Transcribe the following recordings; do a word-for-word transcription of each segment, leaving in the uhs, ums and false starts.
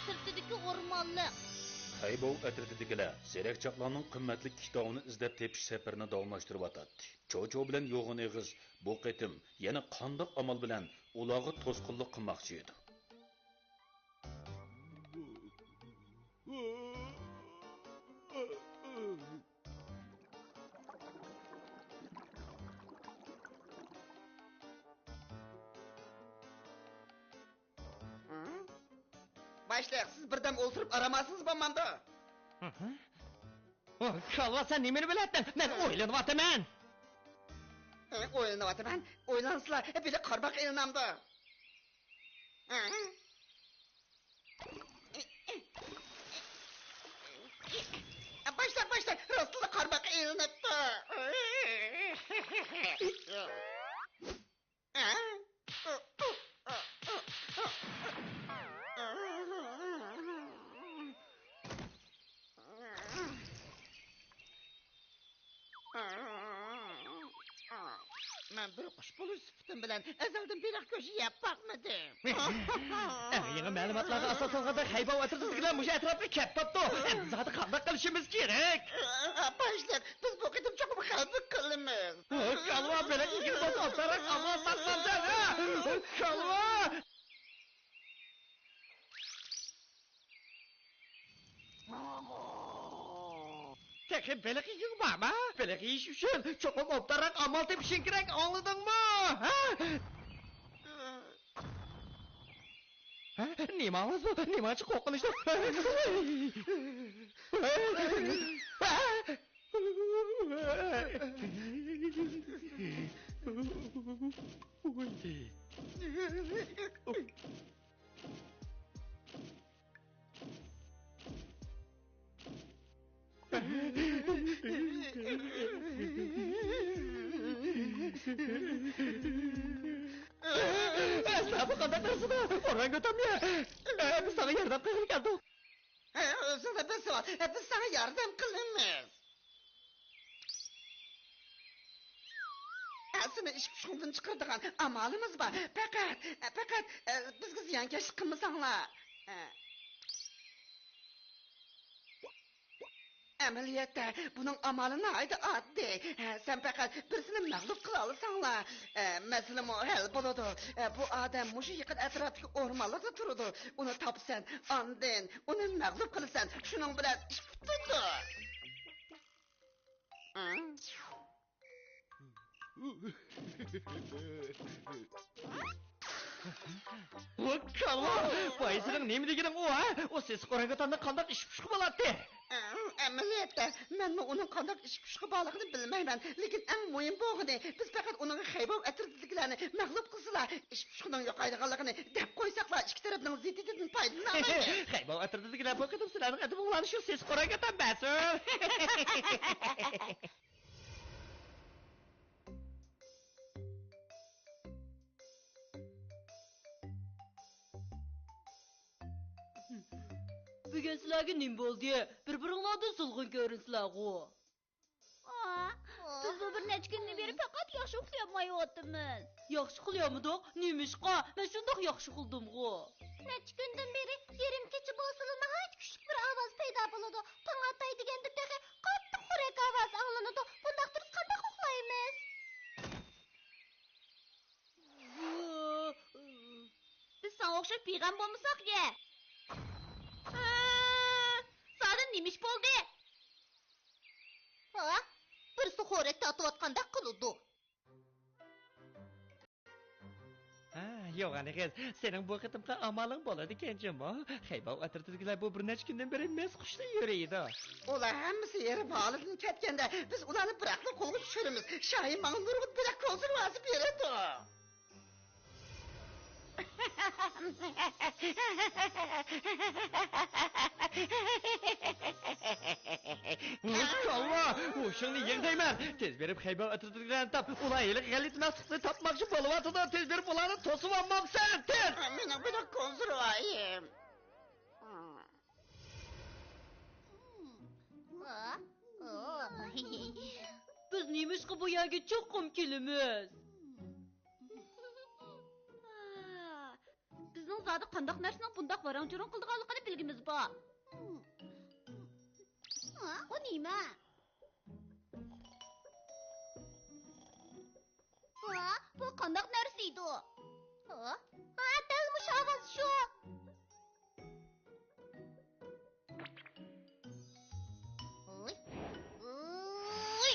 سىرتىدىكى ئورمانلىق. خەيباۋ ئەترىتىدىكىلەر زېرەكچاقلارنىڭ قىممەتلىك كىتابىنى ئىزدەپ تېپىش سەپىرىنى داۋاملاشتۇرۇۋاتاتتى. چوچو بىلەن يوغان ئېغىز بۇ قېتىم يەنە قانداق ئامال بىلەن ئۇلارغا توسقۇنلۇق قىلماقچى ئىدى؟ باشلىق، سىز بىردەم ئولتۇرۇپ ئارام ئالسىڭىز بولمامدۇ؟ كالۋا، سەن نېمىنى بىلەتتىڭ؟ مەن ئويلىنىۋاتىمەن. ئويلىنىۋاتىمەن. ئويلانسىلا، بىلە قارماق ئېلىنامدۇ؟ باشلىق، باشلىق، راستلا قارماق ئېلىنىپتۇ. مەن بىر قۇش بولۇش سۈپىتىم بىلەن ئەزەلدىن بېلىق گۆشى يەپ باقمىدىم. ئەڭ يېڭى مەلۇماتلارغا ئاساسلانغاندا، خەيباۋ ئەترىتىدىكىلەر مۇشۇ ئەتراپقا كەپ قاپتۇ. ئەمدى زادى قانداق قىلىشىمىز كېرەك؟ باشلىق، بىز بۇ قېتىم چوقۇم غەلىبە قىلىمىز. كالۋا، بېلىق ئىگىدە بولسا ئوبدانراق ئامال تاپمامسەن، ھە؟ كالۋا! تېخى بېلىق يېگۈڭ بارمۇ؟ بېلىق يېيىش ئۈچۈن چوقۇم ئوبدانراق ئامال تېپىشىڭ كېرەك، ئاڭلىدىڭمۇ؟ ھە؟ ھە؟ نېمە ئاۋاز بۇ؟ نېمانچە قورقۇنچلۇق؟ ئەسلا بۇ قانداق نەرسىدۇ؟ ئورانگۇتانمۇ؟ بىز ساڭا ياردەم قىلغىلى كەلدۇق. ئۆزۈڭنى بېسىۋال، بىز ساڭا ياردەم قىلىمىز. سېنى ئىچ پۇشۇقۇڭدىن چىقىرىدىغان ئامالىمىز بار. پەقەت، پەقەت بىزگە زىيانكەشلىك قىلمىساڭلار. ئەمەلىيەتتە بۇنىڭ ئامالى ناھايىتى ئاددىي. سەن پەقەت بىرسىنى مەغلۇپ قىلالىساڭلا، مەسىلىمۇ ھەل بولىدۇ. بۇ ئادەم مۇشۇ يېقىن ئەتراپتىكى ئورمانلىقتا تۇرىدۇ. ئۇنى تاپىسەن، ئاندىن ئۇنى مەغلۇپ قىلىسەن. شۇنىڭ بىلەن ئىش پۈتىدۇ. ۋاي كالۋا! ۋاي سېنىڭ نېمە دېگىنىڭ ئۇ، ھە؟ ئۇ سېسىق ئورانگۇتاننىڭ قانداق ئىش پۇشۇقى بولاتتى؟ ئەمەلىيەتتە، مەنمۇ ئۇنىڭ قانداق ئىش پۇشۇقى بارلىقىنى بىلمەيمەن. لېكىن ئەڭ مۇھىم بولغىنى، بىز پەقەت ئۇنىڭغا خەيباۋ ئەترىتىدىكىلەرنى مەغلۇپ قىلسىلا، ئىش پۇشۇقىنىڭ يوقايدىغانلىقىنى دەپ قويساقلا، ئىككى تەرەپنىڭ زىددىيىتىدىن پايدىلىنالايمىز. خەيباۋ ئەترىتىدىكىلەر بۇ قېتىم سىلەرنىڭ ئەدىپىڭلارنى شۇ سېسىق ئورانگۇتان مەسئۇل. بۈگۈن سىلەرگە نېمە بولدى؟ بىر-بىرىڭلاردىن سولغۇن كۆرۈنىسىلەرغۇ. بىزمۇ بىر نەچچە كۈندىن بېرى پەقەت ياخشى ئۇخلىيالمايۋاتىمىز. ياخشى ئۇخلىيالمىدۇق؟ نېمىشقا؟ مەن شۇنداق ياخشى ئۇخلىدىمغۇ. نەچچە كۈندىن بېرى يېرىم كېچە بولسىلا ناھايىتى كۈچلۈك بىر ئاۋاز پەيدا بولىدۇ. تاڭ ئاتاي دېگەندە تېخى قاتتىق خورەك ئاۋازى ئاڭلىنىدۇ. بۇنداق تۇرسا قانداق ئۇخلايمىز؟ بىز ساڭا ئوخشاش بىغەم بولمىساق يە. ھە، زادى نېمە ئىش بولدى؟ ھە؟ بىرسى خورەك تارتىۋاتقاندەك قىلىدۇ. ھە، يوغان ئېغىز، سېنىڭ بۇ قېتىمقى ئامالىڭ بولىدىكەن جۇمۇ. خەيباۋ ئەترىتىدىكىلەر بۇ بىر نەچچە كۈندىن بېرى مەست خۇشتا يۈرىدۇ. ئۇلار ھەممىسى ھېرىپ ھالىدىن كەتكەندە، بىز ئۇلارنى بىراقلا قولغا چۈشۈرىمىز. شاھى ماڭا نۇرغۇن بېلىق كونسېرۋاسى بېرىدۇ. ۋاي كالۋا! ھوشۇڭنى يىغ دەيمەن! تېز بېرىپ خەيبەر ئەترىتىدىكىلەرنى تاپ، ئۇلار ھېلىقى غەلىتە مەخلۇقنى تاپماقچى بولۇۋاتىدۇ، تېز بېرىپ ئۇلارنى توسۇۋالمامسەن، تېز! مېنىڭ بىلەن كونسېرۋايىم. بىز نېمىشقا بۇ يەرگە چوقۇم كېلىمىز؟ بىزنىڭ زادى قانداق نەرسىنىڭ بۇنداق ۋاراڭ-چۇرۇڭ قىلىدىغانلىقىنى بىلگۈمىز بار. ھە، ئۇ نېمە؟ ھە، بۇ قانداق نەرسە ئىدى؟ ھە، ھە، دەل مۇشۇ ئاۋاز شۇ. ھوي، ھوي.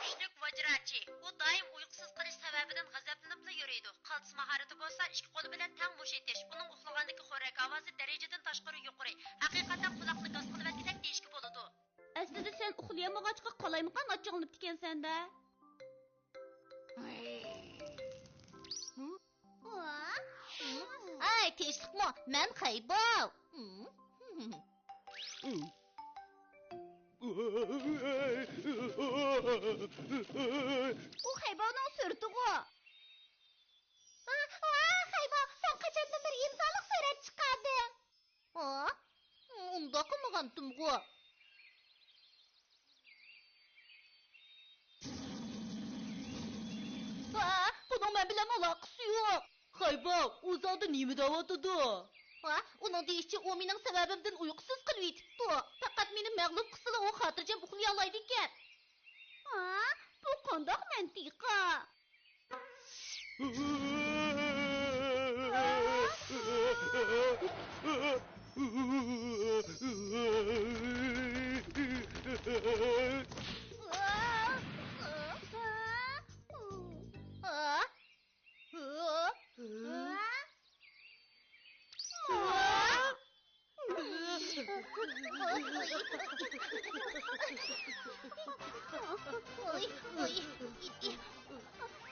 كۈچلۈك ۋاجراچى. ئۇ دائىم ئۇيقۇسىز قېلىش سەۋەبىدىن غەزەپلىنىپلا يۈرىدۇ. قالتىس ماھارىتى بولسا ئىككى قولى بىلەن تەڭ بوشىتىش. ئۇنىڭ ئۇخلىغاندىكى خورەك ئاۋازى دەرىجىدىن تاشقىرى يۇقىرى. ھەقىقەتەن قۇلاقنى گاز قىلىۋەتكۈدەك دېيىشكە بولىدۇ. ئەسلىدە سەن ئۇخلىيالمىغاچقا قالايمىقان ئاچچىقلىنىپتىكەنسەن-دە. ھە؟ ھەي، تىنچلىقمۇ؟ مەن خەيباۋ. ئۇ خەيباۋنىڭ سۈرىتىغۇ؟ ۋاھ، ۋاھ، خەيباۋ، سەن قاچاندىن بېرى ئىمزالىق سۈرەت چىقاردىڭ؟ ھا؟ ئۇنداق قىلمىغانتىمغۇ. ھا؟ بۇنىڭ مەن بىلەن ئالاقىسى يوق. خەيباۋ، ئۇ زادى نېمە دەۋاتىدۇ؟ ھا؟ ئۇنىڭ دېيىشىچە، ئۇ مېنىڭ سەۋەبىمدىن ئۇيقۇسىز قېلىۋېتىپتۇ. پەقەت مېنى مەغلۇپ قىلسىلا، ئۇ خاتىرجەم ئۇخلىيالايدىكەن. ھا؟ بۇ قانداق مەنتىقە؟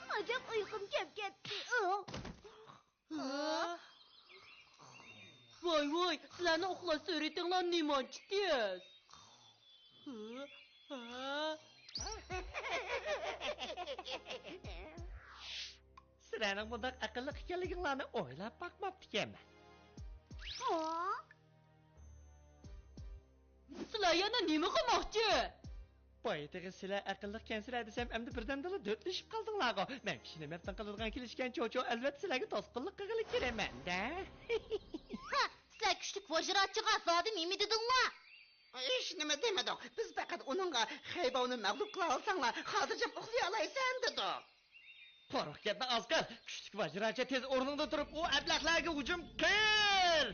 ئاجاپ ئۇيقۇم كەپ كەتتى. ۋاي ۋاي، سىلەرنىڭ ئۇخلاش سۈرئىتىڭلار نېمانچە تېز؟ سىلەرنىڭ بۇنداق ئەقىللىق ئىكەنلىكىڭلارنى ئويلاپ باقماپتىكەنمەن. سىلەر يەنە نېمە قىلماقچى؟ بايىتىغى سىلەر ئەقىللىقكەنسىلەر دېسەم، ئەمدى بىردەمدىلا دۆتلىشىپ قالدىڭلارغۇ. مەن كىشىنى مەپتۇن قىلىدىغان كېلىشكەن چوچۇ، ئەلۋەتتە سىلەرگە توسقۇنلۇق قىلغىلى كېلىمەن-دە. ھا، سىلەر كۈچلۈك ۋاجراچىغا زادى نېمە دېدىڭلار؟ ھېچنېمە دېمىدۇق. بىز پەقەت ئۇنىڭغا خەيباۋنى مەغلۇپ قىلالىساڭلار، خاتىرجەم ئۇخلىيالايسەن دېدۇق. قۇرۇق گەپنى ئاز قىل. كۈچلۈك ۋاجراچى، تېز ئورنۇڭدىن تۇرۇپ ئۇ ئەبلەخلەرگە ھۇجۇم قىل!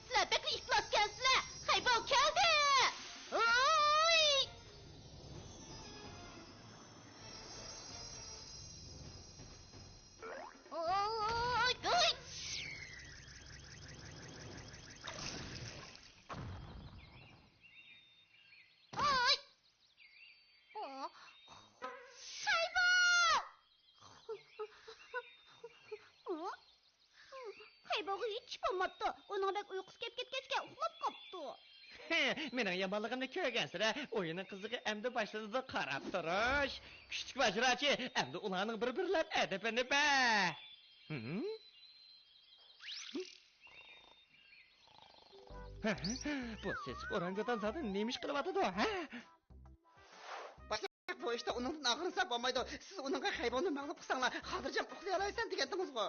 سىلەر بەكلا ئىپلاسكەنسىلەر! خەيباۋ كەلدى! ھوي! ھوي! ھوي! ئاي! ئا، خەيباۋ! خەيباۋغا ھېچ ئىش بولماپتۇ. ئۇنىڭ بەك ئۇيقۇسى كەپ كەتكەچكە ئۇخلاپ قاپتۇ. مېنىڭ يامانلىقىمنى كۆرگەنسىلەر، ئويۇننىڭ قىزىقى ئەمدى باشلىدى، قاراپ تۇرۇش. كۈچلۈك ۋاجراچى، ئەمدى ئۇلارنىڭ بىر-بىرلەپ ئەدىپىنى بەر. ھىم؟ بۇ سېسىق ئورانگۇتان زادى نېمە ئىش قىلىۋاتىدۇ، ھە؟ باشلىق، بۇ ئىشتا ئۇنىڭدىن ئاغرىنسا بولمايدۇ. سىز ئۇنىڭغا خەيباۋنى مەغلۇپ قىلساڭلار، خاتىرجەم ئۇخلىيالايسەن دېگەنتىڭىزغۇ.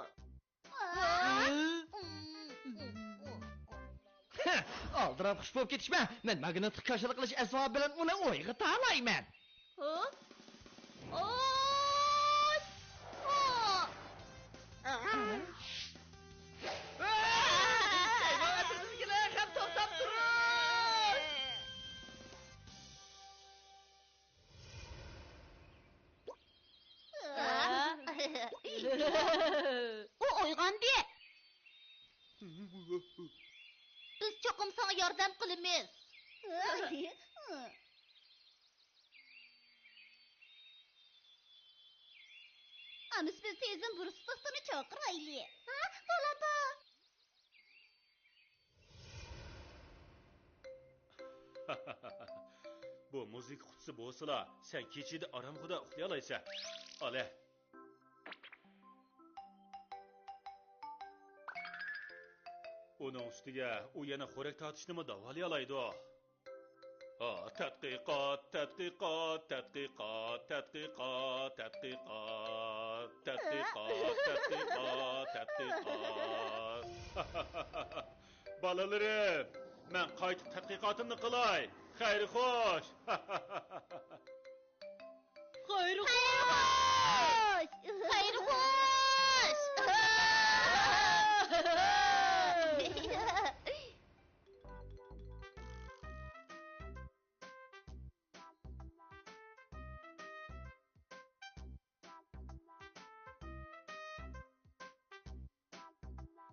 ھە، ئالدىراپ خۇش بولۇپ كېتىشمە. مەن ماگنىتلىق كاشىلا قىلىش ئەسۋابى بىلەن ئۇنى ئويغىتالايمەن. ھە؟ ئاي! ھە؟ ھە؟ ھە؟ ھەي، ماڭا ئەتراپتىكىلەر، خەپ توختاپ تۇرۇڭ! ئۇ ئويغاندى. بىز چوقۇم ساڭا ياردەم قىلىمىز. ئەمىسە بىز تېزدىن بۇرۇسلۇقتىمۇ چاقىرايلى. ھە، بولىدۇ. بۇ مۇزىكا قۇتىسى بولسىلا، سەن كېچىدە ئارامخۇدا ئۇخلىيالايسەن. ئالە. ئۇنىڭ ئۈستىگە ئۇ يەنە خورەك تارتىشنىمۇ داۋالىيالايدۇ. ھا، تەتقىقات، تەتقىقات، تەتقىقات، تەتقىقات، تەتقىقات، تەتقىقات، تەتقىقات، تەتقىقات. بالىلىرىم، مەن قايتا تەتقىقاتىمنى قىلاي. خەير خوش. خەير